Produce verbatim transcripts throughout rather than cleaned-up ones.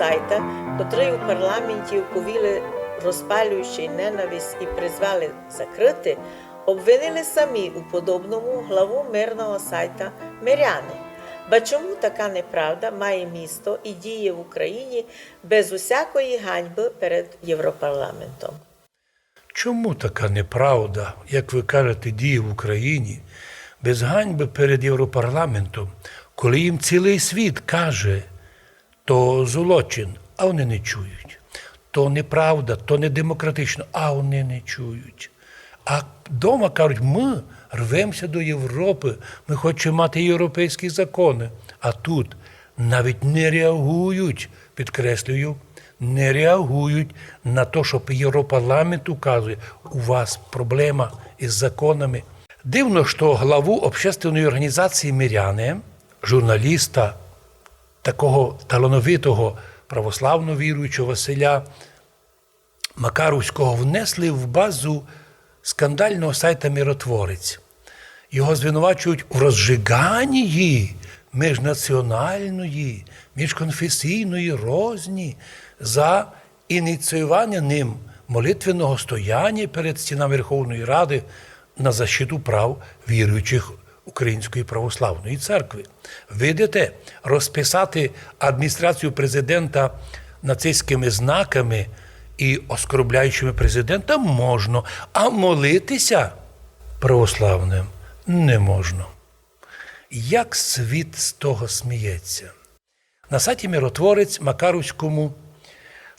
сайта, котрый у парламенті оповіли розпалюючый ненависть і призвали закрыти, обвинили самі у подобному главу мирного сайта «Миряни». Ба чому така неправда має місто і діє в Україні без усякої ганьбы перед Європарламентом? Чому така неправда, як вы кажете, діє в Україні без ганьбы перед Європарламентом, коли їм цілый світ каже, то злочин, а они не чують. То неправда, то недемократично, а они не чують. А дома кажуть: «Мы рвемося до Європы, мы хочеме мати європейські законы». А тут навіть не реагують, підкреслюю, не реагують на то, што Європарламент указує: у вас проблема із законами. Дивно, што главу общественної організації «Миряни», журналіста, такого талановитого православно віруючого Василя Макаровського, внесли в базу скандального сайта «Миротворець». Його звинувачують у розжиганні міжнаціональної, міжконфесійної розні за ініціювання ним молитвенного стояння перед стінами Верховної Ради на защиту прав віруючих Української православної церкви. Видите, розписати адміністрацію президента нацистськими знаками і оскорбляючими президента можна, а молитися православним не можна. Як світ з того сміється? На сайті «Миротворець» Макаровському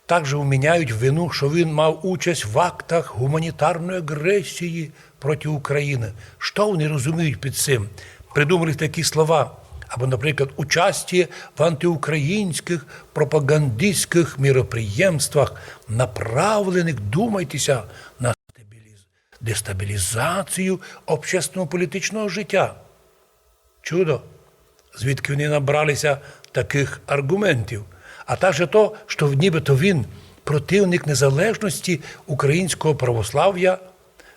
також вміняють вину, што він мав участь в актах гуманітарної агресії проти України. Што вони розуміють під цим? Придумали такі слова. Або, наприклад, участие в антиукраїнських пропагандистських міроприємствах, направлених, думайтеся, на стабіліз-, дестабілізацію общественно-політичного життя. Чудо, звідки вони набралися таких арґументів. А також то, што нібито він противник незалежності українського православ'я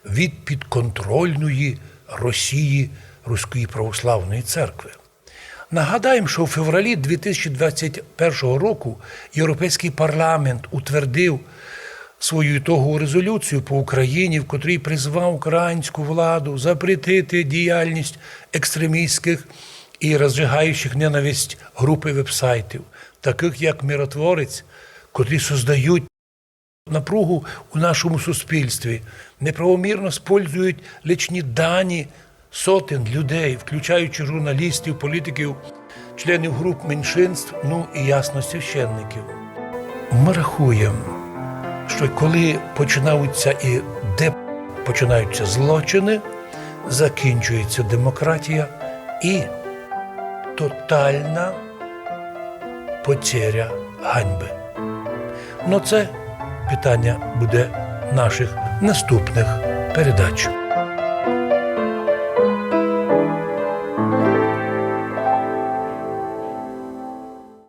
від підконтрольної Росії Руської православної церкви. Нагадаєме, што у февралі дві тисячі двадцять першого року Європейськый парламент утвердив свою ітогову резолюцію по Україні, в котрій призвав українську владу запретити діяльність екстремістських і розжигаючих ненависть груп і вебсайтів, таких як «Миротворець», котрі создають напругу у нашому суспільстві, неправомірно спользують личні дані сотень людей, включаючи журналістів, політиків, членів груп меншинств, ну і, ясно, священників. Мы рахуєме, што коли починаються і де починаються злочины, закінчується демократія і тотальна потеря ганьбы. Но це питання буде наших наступних передач.